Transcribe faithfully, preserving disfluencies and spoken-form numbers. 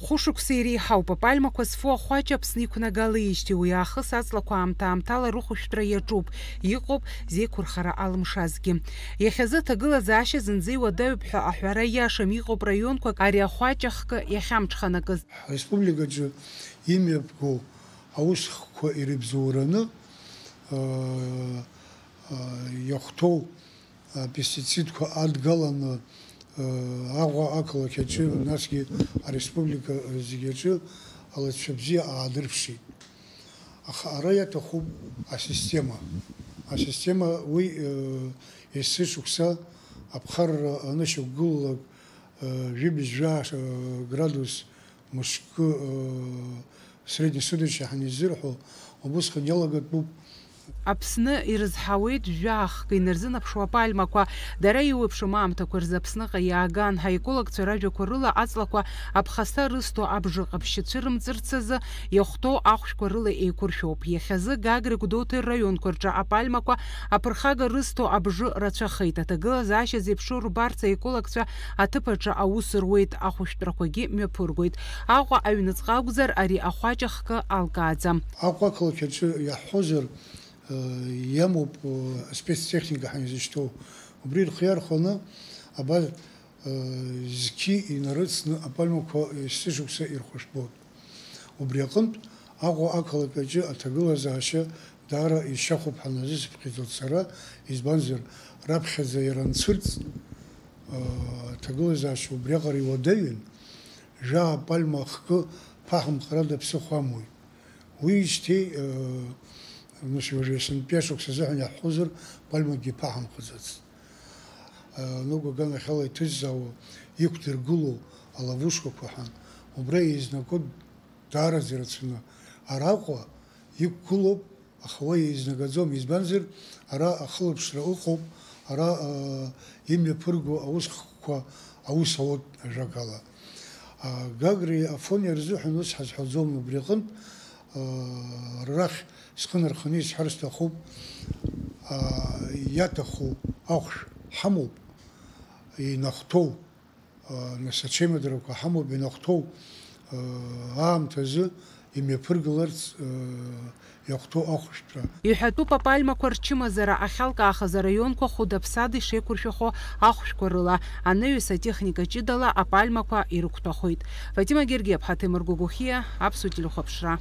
Хәышықәса иреиҳауп апальмақәа зфо ахәаҷ Аԥсны иқәнагалеижьҭеи, уи аахыс аҵлақәа аамҭа-аамҭала рыхәышәтәра иаҿуп, иҟоуп зеиқәырхара алымшазгьы. Иахьазы аҭагылазаашьа зынӡа иуадаҩуп ҳәа аҳәара иашам, иҟоуп раионқәак ари ахәаҷ ахкы иахьамҽханакыз. Ҳреспубликаҿы имҩаԥгоу аусхкқәа ирыбзоураны, аа, аа, иахәҭоу апестицидқәа адгаланы, э, Аҟәа ақалақь аҿы, насгьы ареспублика зегь аҿы алҵшәа бзиа аадырԥшит. Аха ара иаҭахуп асистема. Асистема уи, э, есышықәса аԥхарра анышьақәгылалак, э, жәибжь-жәаа, э, градус мышкы, э, среднесуточный ҳанизырҳәо, убысҟан иалагатәуп. Аԥсны ирызҳауеит жәаахк инарзынаԥшуа апальмақәа. Дара еиуеиԥшым аамҭақәа рзы Аԥсныҟа иааган, ҳаекологцәа ражәақәа рыла аҵлақәа аԥхасҭа рызҭо абжы ҟаԥшьы цәырымҵырц азы иахәҭоу ахәшәқәа рыла еиқәыршәоуп. Иахьазы Гагреи Гәдоуҭеи рраионқәа рҿы апальмақәа аԥырхага рызҭо абжы рацәахеит. Аҭагылазаашьа зеиԥшу рбарц аекологцәа аҭыԥ аҿы аус руеит, ахәышәтәрақәагьы мҩаԥыргоит. Аҟәа аҩныҵҟа акәзар, ари ахәаҷ ахкы алкааӡам. Аҟәа ақалақь аҿы иаҳҳәозар, э, иамоуп, э, спецтехника ҳәа изышьҭоу. Убри рхы иархәаны, абар, э, зқьи инарыцны апальмақәа есышықәса ирхәышәтәуеит. Убри аҟынтә, Аҟәа ақалақь аҿы аҭагылазаашьа даара ишьахәуп ҳәа назысыԥхьаӡоит сара, избанзар, раԥхьаӡа иара анцәырҵ, э, аҭагылазаашьа убриаҟара иуадаҩын, жәаа пальма ахкы ԥаҳымхарада ԥсыхәа амуит. Уиижьҭеи, э, нас, уажәы есынтәи ашықәс азыҳәан иаҳҳәозар, пальмагьы иԥаҳамхаӡацт. Э, ныгәаган ахьала иҭыззаауа, иқәдыргылоу аловушкақәа ҳәа, убра еизнагоит даараӡа ирацәаны. Араҟа иқәгылоуп, аха уа еизнагаӡом, избанзар, ара ахылаԥшра ыҟоуп, ара, э, имҩаԥырго аусхкқәа аус ауеит, ажәакала. А, Гагреи Афонеи рзыҳәан ус ҳазҳәаӡом, убри аҟынтә, а, рахь схы нарханы исҳәар сҭахуп, а, иаҭаху ахәшә ҳамоуп, инахәҭоу, а, нас ачеимадарақәа ҳамоуп, инахәҭоу, а, аамҭазы имҩаԥыргаларц, а, иахәҭоу ахәшәтәра. Иҳәатәуп апальмақәа рчымазара ахьалкаахаз араионқәа хәыда-ԥсада ишеиқәыршәахо ахәшәқәа рыла, анаҩс атехника ҷыдала апальмақәа ирықәтәахоит. Фатима Гергиаԥҳа, Ҭемыр Гогохиа, Аԥсуа телехәаԥшра.